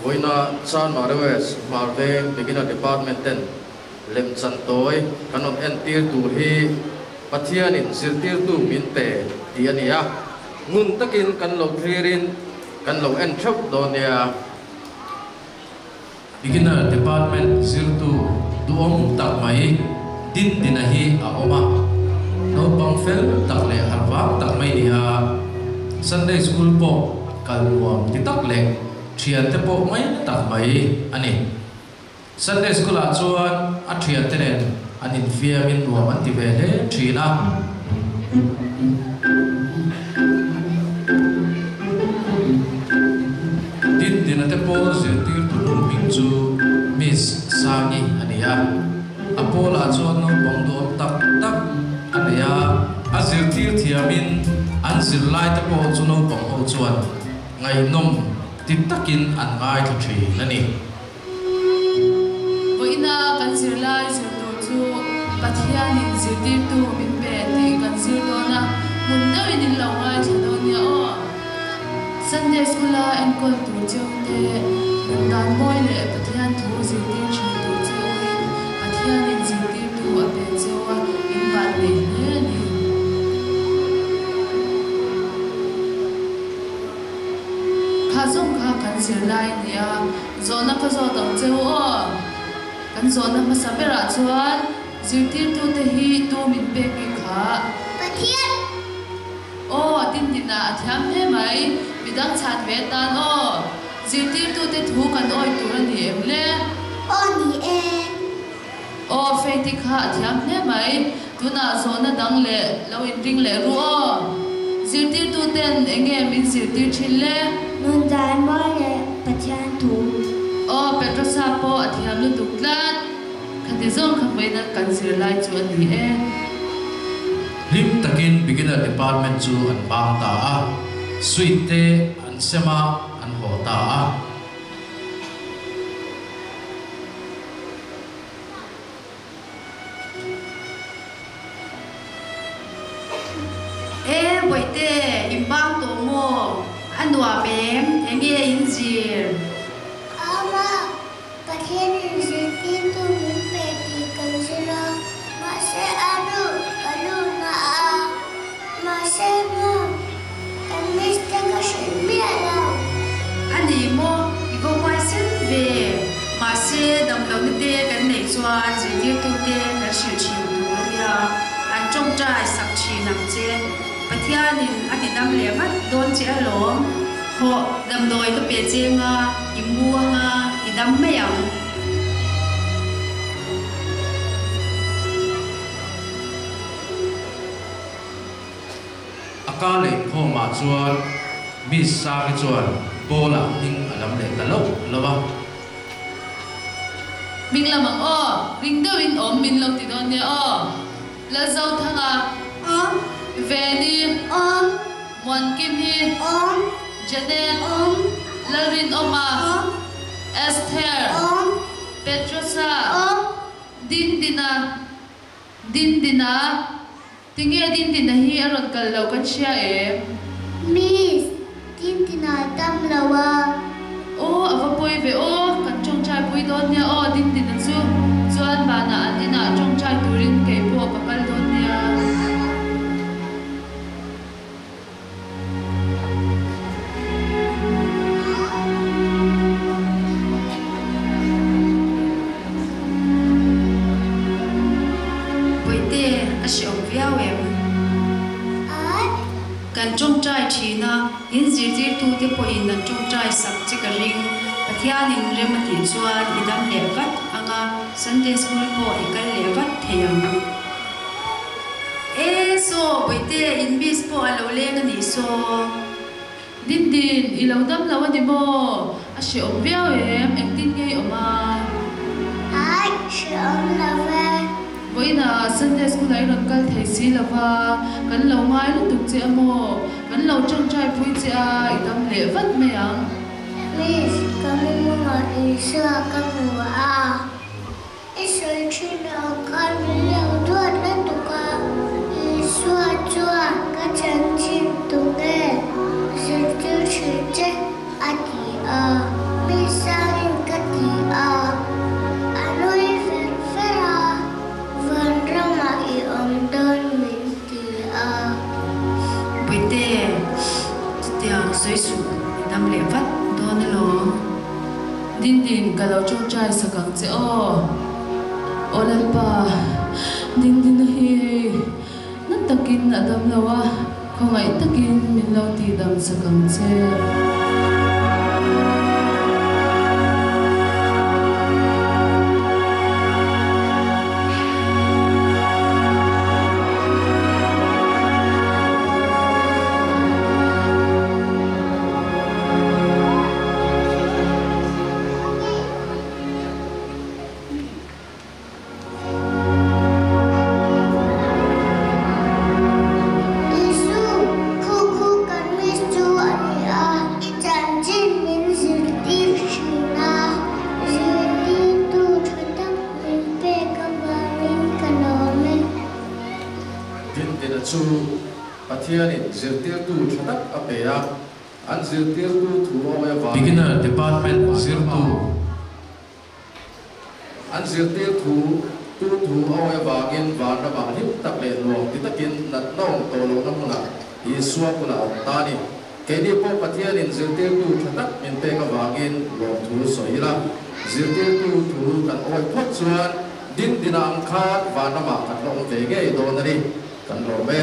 Vawiina Chanmar West Hmar Veng Beginner Department ten lemchan tawi kan rawn entir tur hi Pathianin zirtirtu min pe tih a ni a, ngun takin kan lo thlirin kan lo en theuh dawn nia. Beginner Department zirtu duhawm tak mai Dindina hi a awm a, naupang fel tak leh harhvang tak mai ni a, Sunday School pawh kal nuam ti tak leh thiante pawh ngaina tak mai a ni. Sunday School ah chuan a thiante nen an infiamin nuam an ti ve hle thin a. Dindina te pawl zirtirtu nu hming chu Miss Sangi a ni a, a pawlah chuan naupang duhawm tak tak a nei a, a zirtir thiamin an zirlai te pawh chu naupang ho chuan ngaihnawm ti takin an ngaithla thin a ni. Vawiina kan zirlai zir tur chu Pathianin zirtirtu min pe tih kan zir dawn a, hmun deuhin in lo ngaithla dawn nia aw. Sunday School-a enkawl tur cheu te, nun dan mawi leh Pathian thu zirtir thin tur cheuin Pathianin zirtirtu a pe cheu a, in van nei hle a ni. Kha zawng kha kan zirlai a ni a. Zawhna ka zawt ang che u aw. Kan zawhna hmasa berah chuan zirtirtute hi tu min pek nge kha? Pathian! Aw, Tindina a thiam hle mai. Midang chhan ve atan aw. Zirtirtute thu kan awih tur a ni em le? Aw ni e. Aw, Faith-i kha a thiam hle mai. Tunah zawhna dang leh lo inring leh ru aw. Zirtirtuten eng nge min zirtir thin le? Nun dai mawi leh Pathian thu. Aw, Petrosa pawh a thiam lutuk tlat. Khati zawng kha vawiina kan zir lai chu a ni e. Hlim takin Beginner Department chu an bang ta a, sweet te an sem a, an haw ta a. E Bawihte, in bang tawh maw? A nuam em? Enge in zir? Ama, Pathianin zirtirtu min pe tih kan zir a, mahse a nu ka lu na a, mahse maw kan mistake a hrilh miah lo. A ni maw? I va huaisen ve. Mahse, damlohna te kan neih chuan zirtirtute kan hrilh thin tur a nia, an tawngtai sak thin ang che. Pathianin a ti dam leh vat dawn che alawm. Hawh, damdawi ka pe che anga, i mu anga, i dam mai ang. A ka leh khawmah chuan Miss Sangi chuan Paula hming a lam leh ta loh lo a. Hming lam ang aw, ring deuhin awm min lo ti dawn nia aw. Lalzothanga. Awm. Veni. Awm. Muankim hi. Awm. Janet. Awm. Lalrinawma. Awm. Esther. Awm. Petrosa. Awm. Dindina. Dindina. Tinge Dindina hi a rawn kal lo kan hria em? Miss, Dindina a tam lo a. Aw, a va pawi ve aw, kan tawngtai pui dawn nia aw Dindina chu. Chuan vanah an inah tawngtai turin kei pawh ka kal dawn nia. Bawihte, a hreawm viau em? Ai. Kan tawngtai thin a, in zirtirtute pawhin an tawngtai sak che ka ring. Pathianin rem a tih chuan i dam leh vat ang a, Sunday School pawh i kal leh vat thei ang. E saw, Bawihte, in miss pawh a lo leng a nih saw. Dindin, i lo dam lo a ni maw? A hreawm viau em? Engtin nge i awm a? Ai, hreawm lo e. Vawiina Sunday School ah i rawn kal thei si lo va, kan lo ngai lutuk che a maw? Kan lo tawngtai pui che a, i dam leh vat mai ang. Miss, ka mumawngah Isua ka hmu a. I sawi thin ang khan min lo duat lutuk a, Isua chuan ka chanchin tu nge zirtir thin che a ti a. Misa. dawn alawm. Dindin, ka lo ṭawngṭai sak ang che aw. Aw Lalpa, Dindina hi hei na takin a dam lo a, khawngaih takin min lo tihdam sak ang che. Isu, khu khu kan miss chu a ni a, i chanchin min zirtir thin a, zirtirtu tha tak min pek avangin ka lawm e. Dindina chu Pathianin zirtirtu tha tak a pe a, an zirtirtu thu awi avangin Beginner Department zirtu. An zirtir thu tu thu awi avangin vanramah hlim tak leh nuam ti takin natna awm tawh lohna hmunah Isua bulah a awm ta a ni. Keini pawh Pathianin zirtirtu tha tak min pek avangin lawmthu sawi ila, zirtirtu thu kan awi phawt chuan dindina ang khan vanramah kan la awm ve ngei dawn a ni. Kan lawm e.